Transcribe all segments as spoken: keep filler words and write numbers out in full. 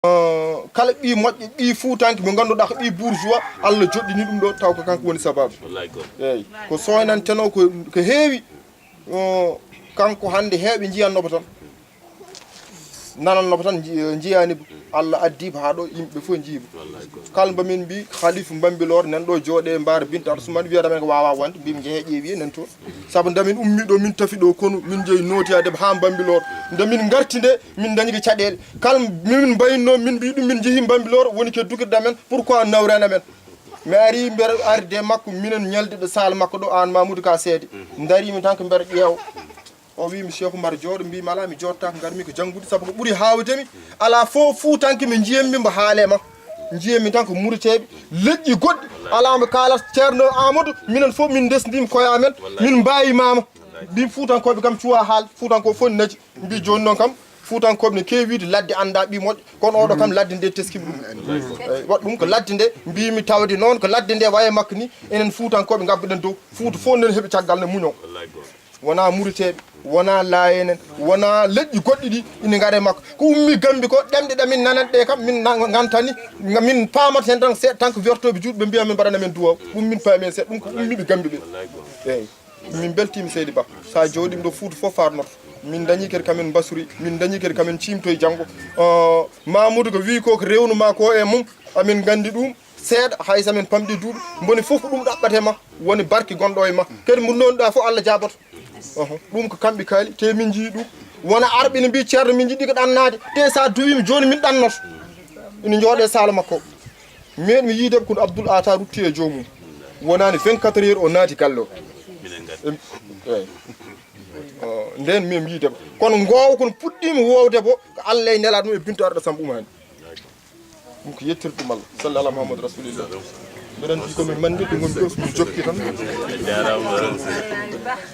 Eh, kala ɓii moƴƴo, ɓii fuutanke mo ngannduɗaa ko ɓii bourgeois, Allah joɗɗini ɗum ɗo, taw ko kanko woni sababu. Wallaay ko. Eeyi, ko soynanteno ko, ko heewi. Eh, kanko hannde heewɓe njiyannoba tan, nanannoba tan, nji-, njiyaani ba. Allah addiiba haa ɗo, yimɓe fof njiiba. Wallaay ko. Kala mba min mbi, Khalifa Bambilor, nan ɗo jooɗe, mbaara Binta Ousmane, wiyata men ko waawaa wonde, mbimi, njehee ƴeewee nan toon. Sabu nde min ummi ɗo, min tafi ɗo konu, min njehi nootiyaade haa Bambilor. Nde min ngarti nde, min dañi ko caɗeele. Kala min mbayinno, min mbi ɗum, min njehi Bambilor, woni ko duggirɗa men, pourquoi nawrana men? Mi ari, mbeɗa arde makko, minen ñalde ɗo saal makko ɗo, aan Mamoudou ka seede. Ndari min tan ko mbeɗa ƴeewa. O wi mi, Cheikh Oumar, jooɗo. Mbimi, alaa, mi jooɗtaako, ngarmi ko janngude, sabu ko ɓuri haawde mi, alaa fof fuutanke mi njiyanmi mbo haale ma. Njiyanmi tan ko mureteeɓe, leƴƴi goɗɗi, alaa mbo kaalat Ceerno Amadou, minen fof min ndesndima koye amen, min mbawi mama. Mbi fuutankooɓe kam cuwa haal, fuutankooɓe fof naji. Mbi jooni noon kam, fuutankooɓe ne keewi wiide ladde annda ɓii moƴƴo, kono oɗo kam ladde nde teskima ɗum. Eyi, waɗ ɗum ko ladde nde, mbimi tawde noon ko ladde nde waye makko ni, enen fuutankooɓe ngabbuɗen dow. Fuuta fof nen heɓi caggal ne muño. Wonaa mureteeɓe, wonaa laayeen en, wonaa leƴƴi goɗɗi ɗi ina ngara e makko. Ko ummi Gambi ko, ɗemɗe ɗe min nanata ɗe kam, min na-, ngantani, nga-, min paamata heen tan seeɗa tan ko wertooɓe juuɗe, ɓe mbiya min mbaɗana men duwaw. Ɗum min paami heen seeɗa, ɗum ko ummiiɓe Gambi ɓe. Eeyi. Min mbeltiima, seydi Ba. So a jooɗiima ɗo, Fuuta fof faarnoto. Min ndañii kadi kamen mbasuri, min ndañii kadi kamen ciimtoye janngo. Uh, Mamoudou ko wii ko, ko rewnu ma ko e mum, amin nganndi ɗum. Seeɗa, hay so min pamɗi duuɓi, mboni fof ko ɗum ɗaɓɓata e ma, woni barke gonɗo e ma. Kadi mo nonɗa fof, Allah jaaboto. Oho, ɗum ko kamɓe kaali, te min njii ɗum. Wona arɓe ne mbii, "Ceerno, min njiɗi ko ɗannaade." Te so a duwiima jooni, min ɗannoto. Ina njooɗe saala makko. Meeɗmi yiide ko Abdoul Ata rutti e joomum. Wonaani vingt-quatre heures o naati galle o. Em, eeyi. O, ndeen min yiide. Kono ngoowo kono puɗɗiima woowde bo, ko Allah e nelaaɗo mum e Bintu Arɗo Samb Umani. Ɗum ko yettirde ɗum Allah. Salli ala Muhammad Rasulillah. Mbeɗa anndi ko min manndirɗe ngon ɗo, so min jokki tan. A jaaraama,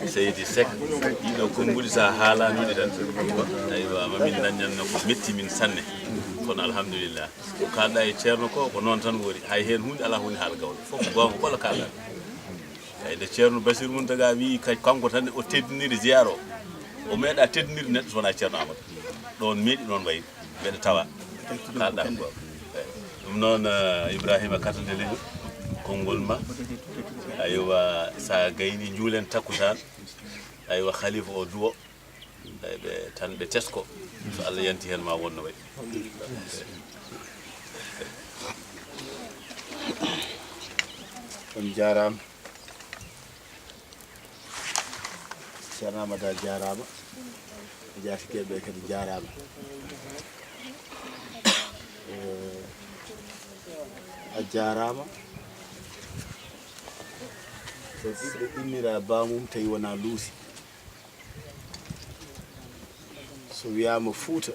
Seydi Seck. Ɗiɗo konnguɗi, so a haalaani ɗi tan, aywa, ma min dañan no ko metti min sanne. Kono alhamdulillah. Ko kaalɗa e Ceerno ko, ko noon tan woni. Hay heen huunde alaa, huunde haala gawlo. Fof ko goonga, kala kaalɗa. Eyi, nde Ceerno Basiru Muntaga wii, ka-, kanko tan o teddiniri ziyaara o. O meeɗa teddinirde neɗɗo so wonaa Ceerno Amadou. Ɗoon meeɗi, ɗoon wayi, mbeɗa tawa. Kaalɗa ko. Eyi. Ɗum noon, eh, Ibrahima, katande leñol konngol ma. Aywa, so a gayni, njuulen takkusaan. Aywa, Khalifa o duwo. Eyi, ɓe tan ɓe tesko. So Allah yanti heen, ma won no wayi. On jaaraama. Ceerno Amadou, a jaaraama. Jaatikeeɓe kadi jaaraama. Eh, a jaaraama. So ɓiɗɗo innira baamum tawi wonaa luusi. So wiyaama Fuuta,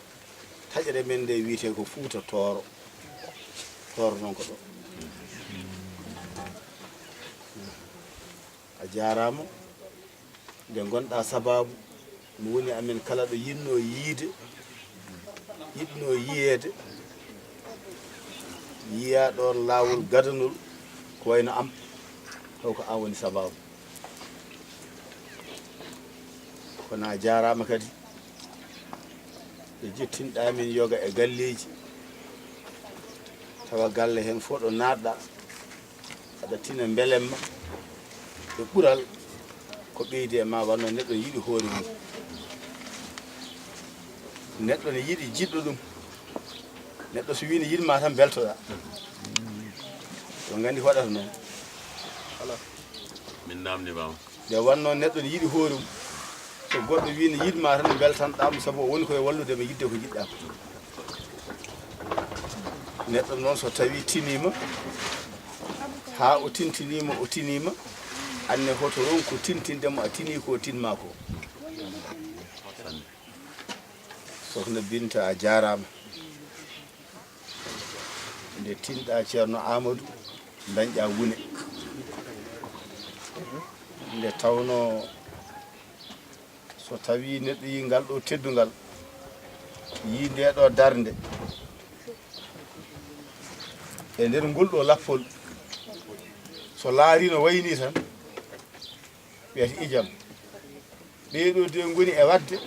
taƴre men nde wiyetee ko Fuuta Tooro. Tooro noon ko ɗo. A jaaraama. Nde ngonɗa sababu, mo woni amen kala ɗo yiɗno yiide, yiɗno yiyeede, yiya ɗoon laawol gadanol ko wayno am, taw ko an woni sababu. Kono a jaaraama kadi, ɓe jettinɗa min yoga e galleeji, tawa galle heen fof ɗo naatɗa, aɗa tina mbelemma e ɓural ko ɓeydi e ma, wano neɗɗo yiɗi hoore mum. Neɗɗo ne yiɗi jiɗɗo ɗum. Neɗɗo so wii ne yiɗi ma tan beltoɗa. Ɗo nganndi ko waɗata noon. Min namdima. Nde wannoo neɗɗo ne yiɗi hoore mum, so goɗɗo wii ne yiɗi ma tan, beltanɗaa mo, sabu o woni koye wallude ma yiɗde ko njiɗɗaa ko. Neɗɗo noon so tawii tiniima, haa o tintiniima, o tiniima, anne hoto ronku tintinde mo a tinii ko, o tinmaa ko. Sokhna Binta, a jaaraama. Nde tinɗa Ceerno Amadou, dañƴa wune. Nde tawnoo so tawii neɗɗo yii ngal ɗo teddungal, yii nde ɗo darnde, e nder ngol ɗo lappol, so laarii no wayi nii tan, wiyata ijam. Ɓee ɗoo de ngoni e waɗde,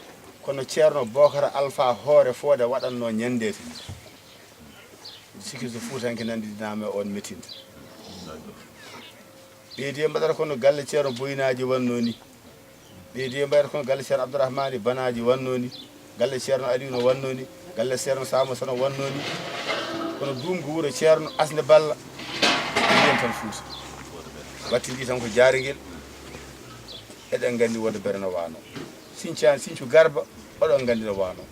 kono Ceerno Bookara Alfaa Hoore Fooda waɗatnoo ñande tan. Sikki so Fuutanke nanndinaama e oon mettinta. Ɓeydi e mbaɗata kono galle Ceerno Boynaaji wannoo ni. Ɓeydi e mbaɗata kono galle Ceerno Abdourahmani Banaaji wannoo ni. Galle Ceerno Aliou no wannoo ni. Galle Ceerno Samba Sono wannoo ni. Kono duumgo wuro Ceerno Asnde Balla. Mbiyen tan Fuuta. Wattindi tan ko jaarigel. Eɗen nganndi wonde bere no waano. Sincaan, Sincu Garba, oɗon nganndi no waano.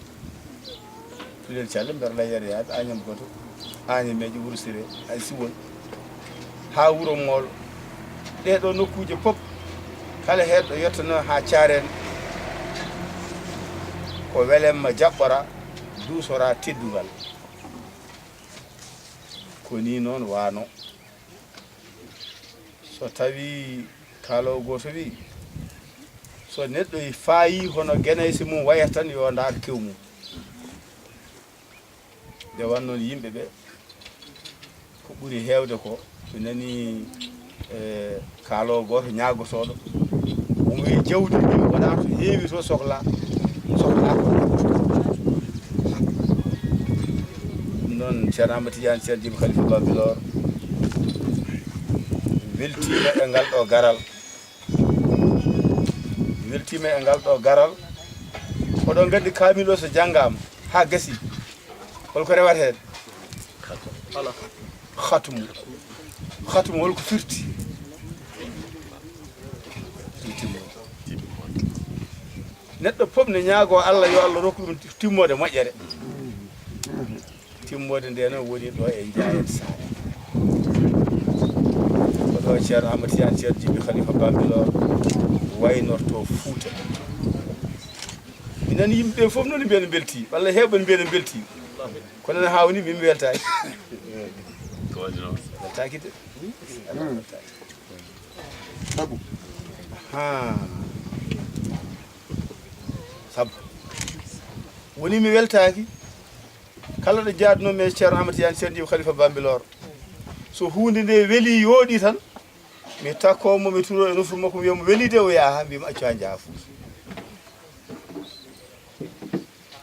Tulel Calle, mbeɗa layyere yaade, Añam Goto, Añameeje, Wuro Sire, ay Siwol, haa Wuro Moolo. Ɗee ɗoo nokkuuje pop, kala heen ɗo yettanoo haa Caareen, ko welemma jaɓɓora, duusora teddungal. Ko nii noon waano. So tawii kaaloowo gooto wii, so neɗɗo faayi hono Genayse mum wayata tan, yo ndaar kew mum. Nde wannoo yimɓe ɓe, ko ɓuri heewde ko, ɓe nanii, e, kaaloowo gooto ñaagotooɗo, omo wiya jawdi ndi wonaa to heewi to sohlaa, sohlaa ko. Ɗum noon, Ceerno Amadou Tidiane, Ceerno Jibi Khalifa Bambilor, weltiima e ngal ɗo garal. Weltiima e ngal ɗo garal. Oɗon nganndi kaamil o so janngaama haa gasi, hol ko rewata heen? Khatmu. Khatmu hol ko firti? Neɗɗo pop ne ñaagoo Allah, yo Allah rokku ɗum timmoode moƴƴere. Timmoode nde noon woni ɗo e Njaayeen Saare. Ko ɗo Ceerno Amadou Tidiane, Ceerno Jibi Khalifa Bambilor waynorto Fuuta. Mi nani yimɓe ɓe fof noon mbiya no mbelti, walla heewɓe no mbiya no mbelti. Kono no haawni min mi weltaaki. Ko waɗi noon? Weltaaki de. Sabu? Ha. Sabu? Woni mi weltaaki. Kala ɗo jaadunoo mi e Ceerno Amadou Tidiane, Ceerno Jibi Khalifa Bambilor. So huunde nde weli, yooɗi tan, mi takkoo mo, mi turoo e nofru makko, mi wiya mo weli de, o yaha, mbiimi accu haa njaha Fuuta.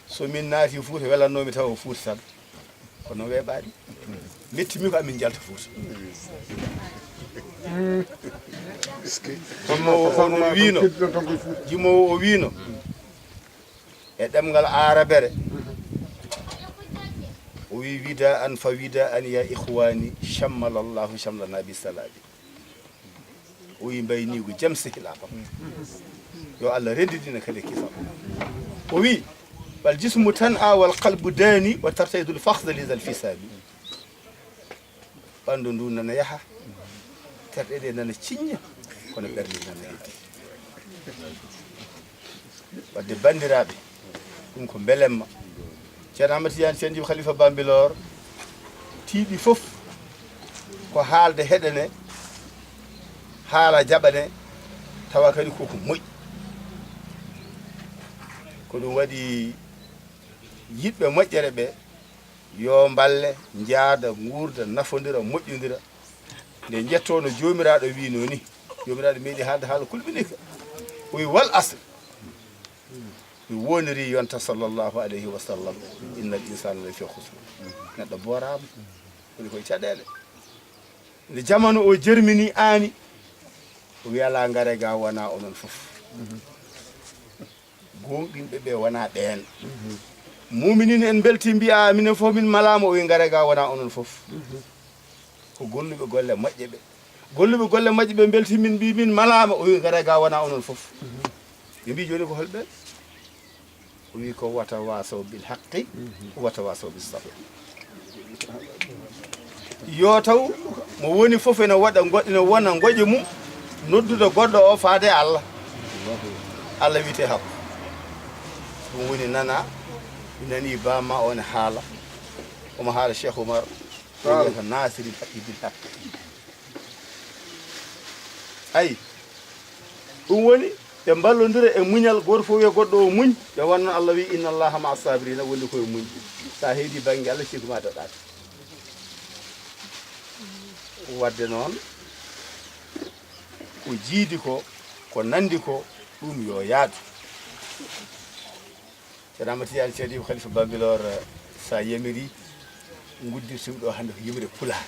So min naati Fuuta, welannoo mi tawa Fuuta tan. Kono weeɓaani. Metti mi ko amin njalta Fuuta. Jimoowo o no wiino, jimoowo o wiino, e ɗemngal aarabere, o wi: "Wida an fa wida an ya ikhwani, shammalallahu shamlana bi salami." O wi: "Mbayniigu jam sehilaaɓam." Yo Allah renndidina kadi e kisal. O wi: "Wal jismu tan a wal qalbu daani, wa tartaydul fakhda li zal fisami." Ɓanndu ndu nana yaha, terɗe ɗe nana ciñña, kono ɓernde nana heddi. Wadde banndiraaɓe, ɗum ko mbelemma. Ceerno Amadou Tidiane, Ceerno Jibi Khalifa Bambilor, tiiɗi fof ko haalde heɗene, haala jaɓane, tawa kadi koko moƴƴi. Ko ɗum waɗi yiɗɓe moƴƴere ɓe, yo mballe, njaada, nguurda, nafondira, moƴƴondira. Nde njettoo no Joomiraaɗo wiinoo ni, Joomiraaɗo meeɗi haalde haala kulɓiniika. O wi: "Wal asr." Mi woniri yonta sallallahu alayhi wa sallam, "Innal insana lafi khusr." Neɗɗo booraama, woni koye caɗeele. Nde jamanu o jermini aani, o wi: "Alaa, ngare ga wona onon fof." Gooŋɗinɓe ɓe wona ɓeen. Muminin en mbelti, mbiya minen fof min malaama, o wi: "Ngare ga wona onon fof." Ko golluɓe golle moƴƴe ɓe. Golluɓe golle moƴƴe ɓe mbelti min, mbi min malaama, o wi: "Ngare ga wona onon fof." Ɓe mbi: "Jooni ko holɓe?" O wi: "Ko wata wasaw bil haqqi, wata wasaw bis sabr." Yo taw mo woni fof ene waɗa ngo-, ene wona ngoƴe mum, noddude goɗɗo o faade e Allah. Allah wiyete hakku. Ɗum woni nana, mi nani bamma o ne haala. Omo haala Cheikh Oumar, o wiyata nasiril haqqi bil haqqi. Ayi, ɗum woni ɓe mballondira e muñal, gooto fof wiya goɗɗo o muñ, ɓe wanno Allah wi: "Inna Allaha ma'a sabirina", wonde koye muñ. Sa heedi bannge Allah, cekuma daɗaaka. Wadde noon, ko jiidi ko, ko nandi ko, ɗum yo yaadu. Ceerno Amadou Tidiane, Ceerno Khalifa Bambilor, sa yamiri, Nguddirtumi ɗo hannde ko yimre Pulaar.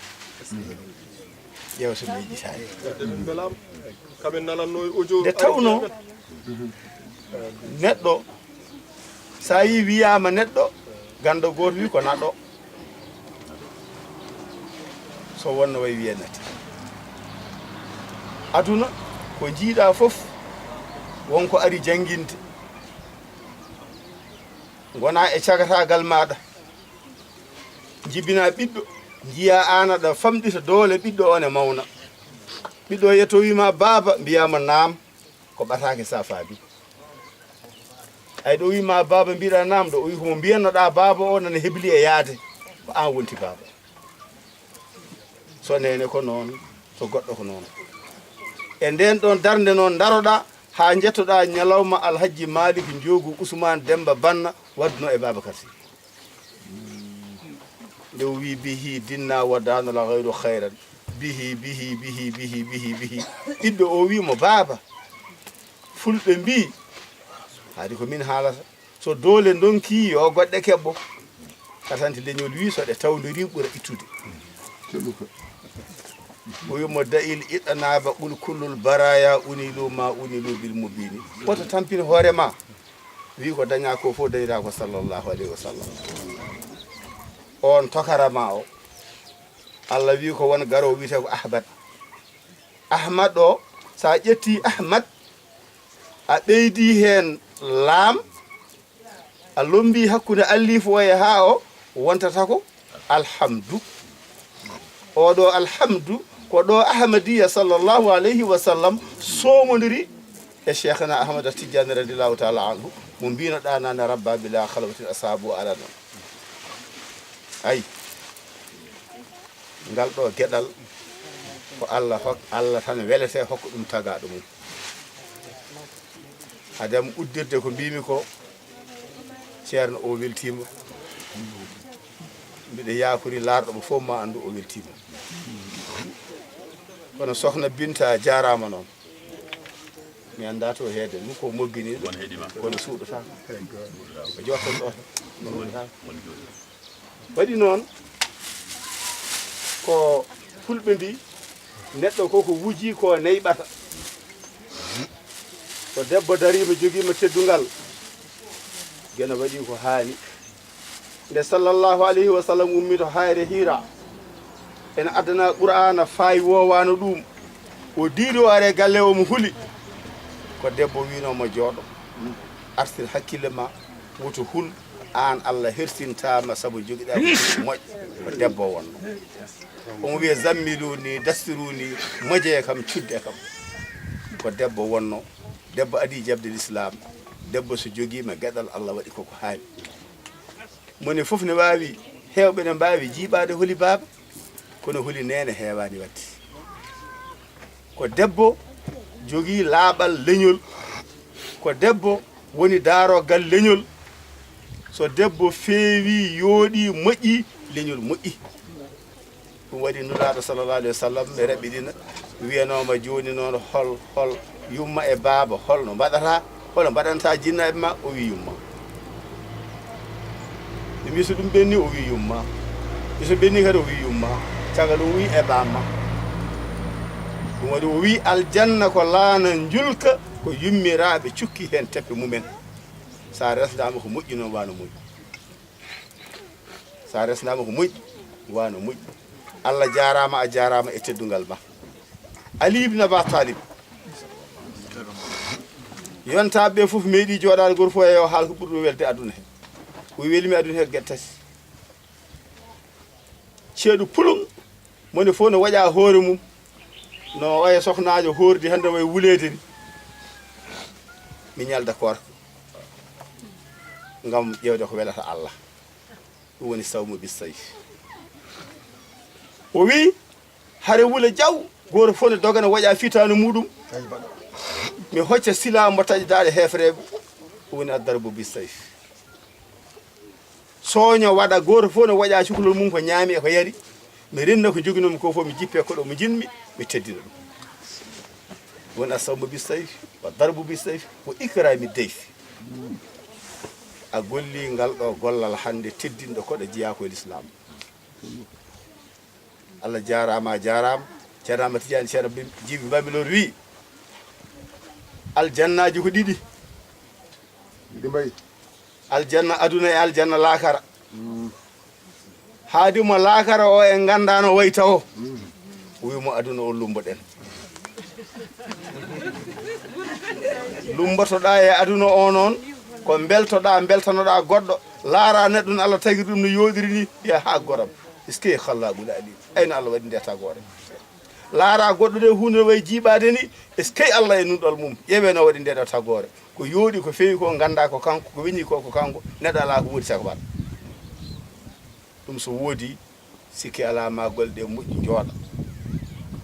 Ƴeewa so mi yiɗi saare. Kamin nalanno e audio. Nde tawno neɗɗo, so a yi wiyaama neɗɗo, ganndo gooto wi ko naɗɗo. So wonno way wiye nati. Aduna, ko njiiɗa fof, won ko ari jannginde. Ngona e cagataagal maaɗa. Njibina ɓiɗɗo, njiya aan aɗa famɗita doole ɓiɗɗo on e mawna. Ɓiɗɗo yetto wiima, "Baaba," mbiyaama, "Naam." Ko ɓataake sa faami. Ay ɗo wiima, "Baaba," mbiɗa, "Naam," ɗo o wi, "Ko mo mbiyannoɗa baaba o nana hebli e yaade. Ko aan wonti baaba." So neene ko noon, so goɗɗo ko noon. E ndeen ɗoon darnde noon ndaroɗa haa njettoɗa ñalawma Alhajji Maalik Njoogu Usmaan Demmba Banna waɗduno e Baabakar Si. Nde o wi, "Bihi dinna wa dana la gayru khayran." Bihi, bihi, bihi, bihi, bihi, bihi. Ɓiɗɗo o wi mo, "Baaba, fulɓe mbi," haadi ko min haalata, "so doole ndonki yo goɗɗe keɓɓo." Katanti leñol wi, "So ɗe tawdori ɓura ittude." O wi mo, "Da'il iɗanaba qul kullul baraya unilu ma unilu bil mubini." Woto tampin hoore ma. Wi ko daña ko fof dañata ko sallallahu alayhi wa sallam. On tokarama o, Allah wi ko won garo wiyete ko Ahmad. Ahmad o, sa ƴetti Ahmad, a ɓeydi heen laam, a lombi hakkunde allifu o e haa o, wontata ko alhamdu. Oɗo alhamdu ko ɗo Ahmadiya sallallahu alayhi wa sallam somodiri e Cheikhna Ahmad Tidiane radiyallahu taala anhu, mo mbinoɗa nane, "Rabba bila khalwatin asabu alana." Ay, ngal ɗo geɗal ko Allah hok-, Allah tan welete hokka ɗum tagaɗo mum. Hadam uddirde ko mbimi ko, Ceerno o weltima. Mbiɗa yakori laarɗo mo fof ma anndu o weltima. Kono Sokhna Binta jarama noon. Mi annda to heede ɗum ko mogginiɗo, kono suuɗata. O jottan ɗo tan. Waɗi noon ko fulɓe mbi, neɗɗo ko ko wuji ko neyɓata. So debbo darima, jogima teddungal, geno waɗi ko haani. Nde sallallahu alayhi wa sallam ummi to hayre Hira, ene addana Qur'aana, faayi wowano ɗum. O diidi o are galle, omo huli. Ko debbo wino mo, "Jooɗo, artir hakkille ma, woto hul, aan Allah hersintama sabu jogiɗa ko moƴƴo." Ko debbo wonno. Omo wiya, "Zammiluni, dastiruni, moje kam, cudde kam." Ko debbo wonno. Debbo adi jaɓde l'islam. Debbo so jogima geɗal, Allah waɗi koko haani. Mone fof ne waawi, heewɓe ne mbaawi jiiɓaade holi baaba, kono holi neene heewaani waɗde. Ko debbo jogii laaɓal leñol, ko debbo woni daarogal leñol. So debbo feewi, yooɗi, moƴƴi, leñol moƴƴi. Ɗum waɗi Nulaaɗo sallallahu alayhi wa sallam ɓe raɓɓiɗina, wiyanooma jooni noon, hol, hol yumma e baaba, hol no mbaɗata, hol no mbaɗanta jinnaaɓe ma? O wi yumma. Ɓe mbi so ɗum ɓenni, o wi yumma. Ɓe so ɓenni kadi, o wi yumma. Caggal ɗum o wi e bamma. Ɗum waɗi o wi aljanna ko laana njulka, ko yummiraaɓe cukki heen teppe mumen. Sa resdaama ko moƴƴi noon wano moƴƴi. Sa resnama ko moƴƴi, wano moƴƴi. Allah jarama, a jarama e teddungal ma. Ali ibn Aba Talib. Yontaɓe ɓe fof meeɗi jooɗaade goto fof e yo haal ko ɓuri ɗum welde aduna he. O welimi aduna he geɗe tati. Ceeɗu pulum, moni fof no waƴa hoore mum. No oya sohnaajo hoordi hannde way wuleede ni. Mi ñalda koorka ngam ƴeewde ko welata Allah. Ɗum woni sawmu bis sayf. O wi, hare wula jaw, gooto fof ne dogana waɗa fitaanu muɗum. Mi hocca sila mo taƴa daaɗe heefereeɓe. Ɗum woni addarbu bis sayf. Sooño waɗa, gooto fof ne waɗa cukalel mum ko ñaami e ko yari. Mi renna ko joginoomi ko fof, mi jippe ko ɗo mo njiɗmi, mi teddina ɗum. Woni asawmu bi sayf, wa darbu bi sayf, wa ikrami dayf. A golli ngal ɗo gollal hannde teddinɗo koɗo jeyaa ko e Lislaam. Allah jaaraama, a jaaraama. Ceerno Ahmad Tidiane, Ceerno Jibi Bambilor wi, aljannaaji ko ɗiɗi. Ɗi mbayi. Aljanna aduna e aljanna laakara. Haadi mo laakara o en nganndaano wayi tawo. O wi mo aduna o lumboɗen. Lumbotoɗaa e aduna o noon, ko mbeltoɗaa, mbeltanoɗaa goɗɗo, laaraa neɗɗo no Allah tagiri ɗum no yooɗiri ni, wiya, "Haa goram, est-ce que Khallaqul Alim, ayno Allah waɗi nde tagoore?" Laaraa goɗɗo nde huunde no wayi jiiɓaade ni, est-ce que Allah e nunɗal mum, ƴeewee no waɗi nde ɗo tagoore. Ko yooɗi, ko feewi ko, nganndaa ko kanko, ko weñi ko, ko kanko, neɗɗo alaa ko woodi sago waɗa. Ɗum so woodi, sikke alaa ma golle ɗe moƴƴi njooɗa.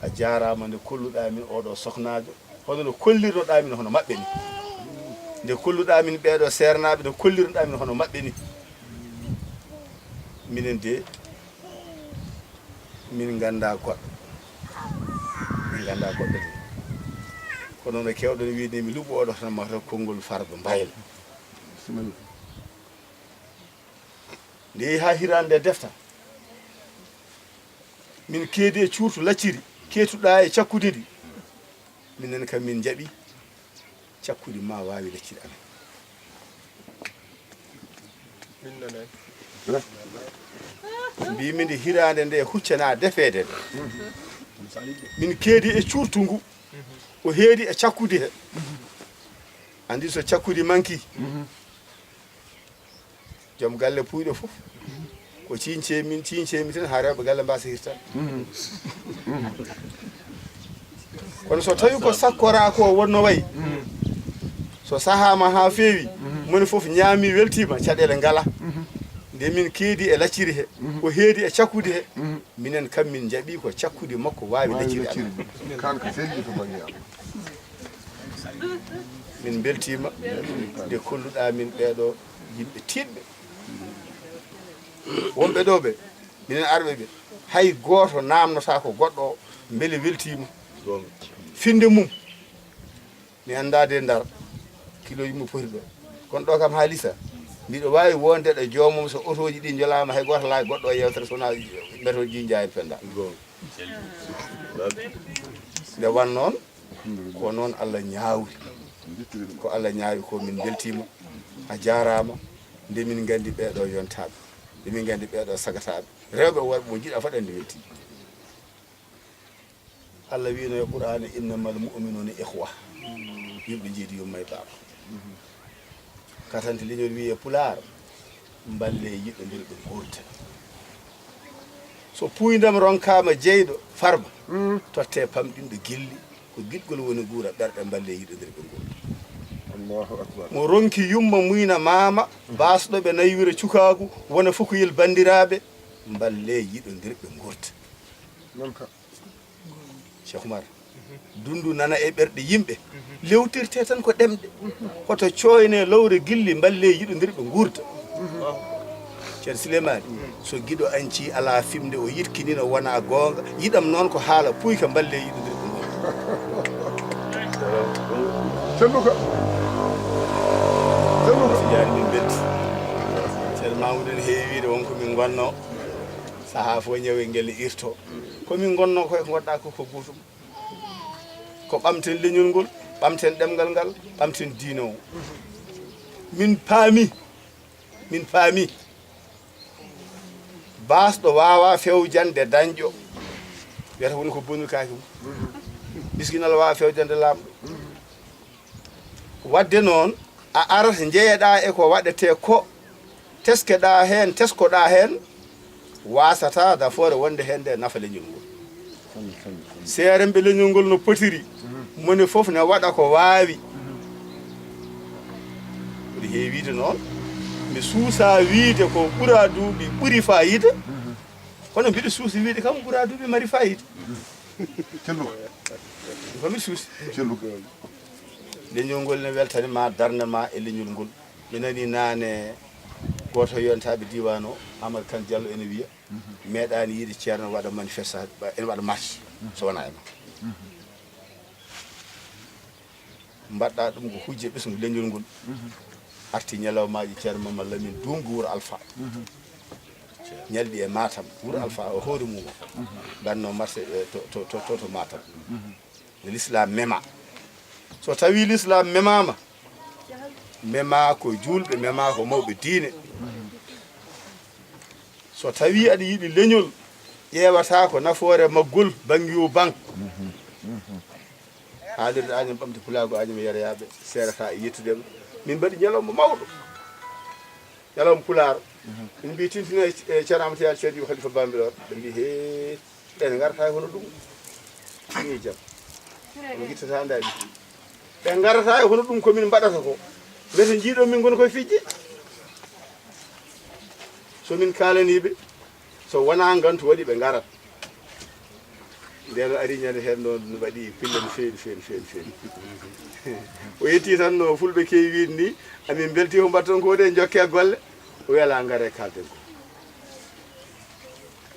A jaaraama nde kolluɗaa min oɗo sohnaajo, hono no kollirnoɗaa min hono maɓɓe ni. Nde kolluɗaa min ɓeeɗo seernaaɓe, no kollirnoɗaa min hono maɓɓe ni. Minen de, min nganndaa goɗɗo. Min nganndaa goɗɗo de. Kono no keewɗon wiide, mi luɓu oɗo tan mataw konngol Farba Mbayla. Bisimilla. Nde yehi haa hiraande nde defta, min keedi e cuurtu lacciri, keetuɗaa e cakkudi ndi. Minen kam min njaɓi cakkudi ma waawi lacciri amen. Mbiimi nde hiraande nde huccana defeede nde. Min keedi e cuurtu ngu, o heedi e cakkudi he. Anndi so cakkudi manki, joom galle puuyɗo fof, ko ciiñcee min, ciiñcee mi tan, haa rewɓe galle mbaasa hirtan. Kono so tawi ko sakkoraa ko wonno wayi, so sahaama haa feewi, moni fof ñaami, weltiima, caɗeele ngala. Nde min keedi e lacciri he, o heedi e cakkudi he, minen kam min njaɓi ko cakkudi makko waawi lacciri amen. Kanko selli to bannge am. Min mbeltiima nde kolluɗaa min ɓeeɗo yimɓe tiiɗɓe. Wonɓe ɗo ɓe, minen arɓe ɓe, hay gooto naamnotaako goɗɗo o mbele weltiima. Finnde mum, mi anndaa de Ndar, kilo yimɓe poti ɗo. Kono ɗo kam haalisa, mbiɗo waawi wonde ɗo joomum, so otooji ɗi njolaama, hay gooto alaa e goɗɗo o yeewtere, so wonaa mbetoji njaayat penda. Nde wan noon, ko noon Allah ñaawri. Ko Allah ñaawi ko, min mbeltiima. A jaaraama. Nde min nganndi ɓeeɗo yontaaɓe, nde min nganndi ɓeeɗo sagataaɓe, rewɓe e worɓe, mo njiɗa fof, eɗen weltii. Allah wiino e Qur'aana, "Innamal mu'minuuna ikhwa." Yimɓe njiidi yumma e baaba. Katante leñol wiye Pulaar, "Mballe yiɗondirɓe nguurda." So puuyndam ronkaama jeyɗo Farba, totte pamɗinɗo gilli, ko giɗgol woni guura ɓerɗe, mballe yiɗondirɓe nguurda. Allahu akbar. Mo ronki yumma muyna maama, baasɗo ɓe naywira cukaagu, wona fukuyel banndiraaɓe, mballe yiɗondirɓe nguurda. Noon ka. Cheikh Oumar, dundu nana e ɓerɗe yimɓe, lewtirte tan ko ɗemɗe. Hoto cooyne lowre gilli, mballe yiɗondirɓe nguurda. Ceerno Souleymane, so giɗo anci alaa fimde, o yitkinino, wona goonga. Yiɗam noon ko haala puyka, mballe yiɗondirɓe nguurda. Celluka. Celluka. Tijaani min belti. Ceerno Mamoudou en heewi wiide won ko min ngonno. Sahaa fof ñawe ngel irto. Ko min ngonno koy ko ngonɗaa ko, ko gootum. Ko ɓamten leñol ngol, ɓamten ɗemngal ngal, ɓamten diine o. Min paami, min paami. Baasɗo waawaa fewjande dañƴo. Wiyata woni ko bonir kaake mum. Miskinal waawaa fewjande laamɗo. Waɗde noon, a arat njeyeɗaa e ko waɗetee ko, teskeɗaa heen, teskoɗaa heen, waasataa nafoore wonde heen nde nafa leñol ngol. Seeremɓe leñol ngol no potiri, moni fof ne waɗa ko waawi. Mbiɗa heewi wiide noon, mi suusaa wiide ko ɓuraa duuɓi ɓuri faayiida, kono mbiɗa suusi wiide kam ɓuraa duuɓi mari faayiida. Celluka. Ko mbiɗa suusi. Celluka. Leñol ngol ne weltani ma, darnde ma e leñol ngol. Mi nani naane gooto e yontaaɓe diiwaan o, Amadou Kane Diallo, ene wiya, meeɗaani yiide Ceerno waɗa manifestation, ene waɗa marche, so wonaa e ma. Mbaɗɗaa ɗum ko hujja ɓesngu leñol ngol. Arti ñalawmaaji Ceerno Mamad Lamin Duum ko wuro Alfa. Ñalɗi e Matam, wuro Alfa o hoore mum o. Mbaɗno marché, eh, to, to, to, to, to Matam. Nde l'islam mema. So tawi l'islam memama, mema ko julɓe, mema ko mawɓe diine. So tawi aɗa yiɗi leñol, ƴeewata ko nafoore maggol, bannge o bang. Haalirde Añam Ɓamde Pulaagu Añam Yereyaaɓe seerata e yettude ma. Min mbaɗi ñalawma mawɗo. Ñalawma Pulaar. Min mbi tintina e, e Ceerno Amadou Tijaan Ceerno Ibu Khalifa Bambilor. Ɓe mbi, "Hee, ɓen ngarata e hono ɗum." Ni jam. Ɓe ngittata ndaɗi. Ɓe ngarata e hono ɗum ko min mbaɗata ko. Mbete njiiɗon min ngoni koye fijji. So min kaalaniiɓe, so wonaa ngantu waɗi ɓe ngarat. Ndeen o ari ñande heen noon no waɗi pille no feewi, feewi, feewi, feewi. O yetti tan no fulɓe keewi wiide ni, amin mbelti ko mbaɗton ko de, jokke golle. O wiya alaa, ngare kaalden ko.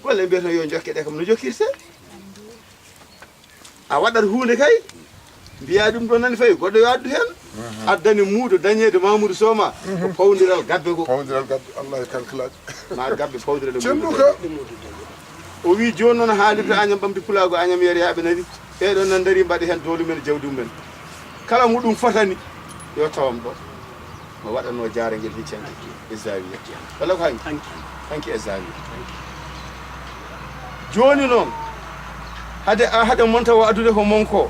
Golle mbiyata yo jokke ɗe kam no jokkirte. A waɗat huunde kay, mbiya ɗum ɗo nani fayi, goɗɗo yo addu heen. Addani muudo dañeede Mamoudou Soma, ko pawndiral gabbe go. Pawndiral gabbe, Allah e kalkalaaji. Ma gabbe pawndiral e Cenndu muudo ka. O wi jooni noon haalirde Añam Ɓamde Pulaagu Añam Yereyaaɓe nani, ɓeɗo nan dari mbaɗi heen doole men, jawdi mumen. Kala mo ɗum fotani, yo tawam ɗo. Mo waɗanno jaarangel hecci hanki e Zawiya. Walla ko hanki? Hanki. Hanki e Zawiya. Jooni noon, hade a, hade monta o addude ko mon ko.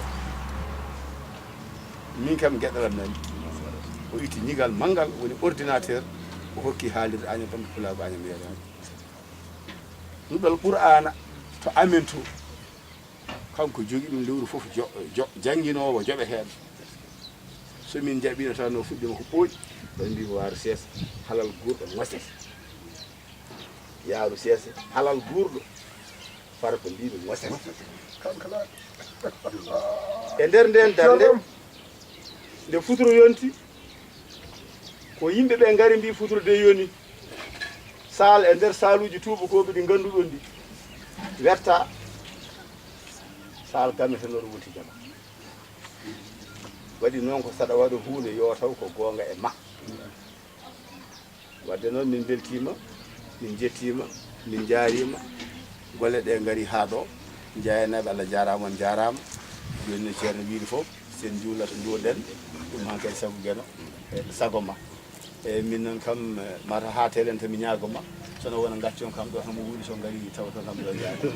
Min kam geɗalam nani. O itti ñigal manngal, woni ordinateur, o hokki haalirde Añam Ɓamde Pulaagu Añam Yereyaaɓe. Duɗal Qur'aana to amen to. Kanko jogi ɗum lewru fof jo-, jo-, jannginoowo joɓeteeɗo. So min njaɓino tan no fuɗɗima ko ɓooyi, ɓe mbi ko waaru seesa, halal guurɗo ŋosete. Yaaru seesa, halal guurɗo, fara ko mbiimi ŋosete. E nder nden darnde, nde futuro yonti, ko yimɓe ɓe ngari mbi futuro de yoni. Saal e nder saaluuji tuubakooɓe ɗi ngannduɗon ɗi werta, saal gametenoɗo wonti jama. Waɗi noon ko saɗa waɗa huunde yo taw ko goonga e ma. Wadde noon min mbeltiima, min njettiima, min njaariima. Golle ɗe ngari haa ɗo. Jeyanaaɓe, Allah jaaraama, on njaaraama. Jooni no Ceerno wiiri fof, so en njuulat nduwoɗen, ɗum han kadi sabu Geno, e sago ma. Eyyi, min noon kam, eh, mata haa telen to mi ñaago ma. Sono wona ngacci on kam ɗo tan mo wuuri so ngari taw to kam ɗo yaade.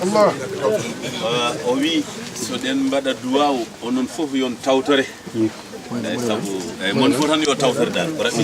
Allah. Ah, o wi so ɗen mbaɗa duwaaw, onon fof yon tawtore. Eyyi, sabu, eyyi, mon fof tan yo tawtore dal. Ko rafi.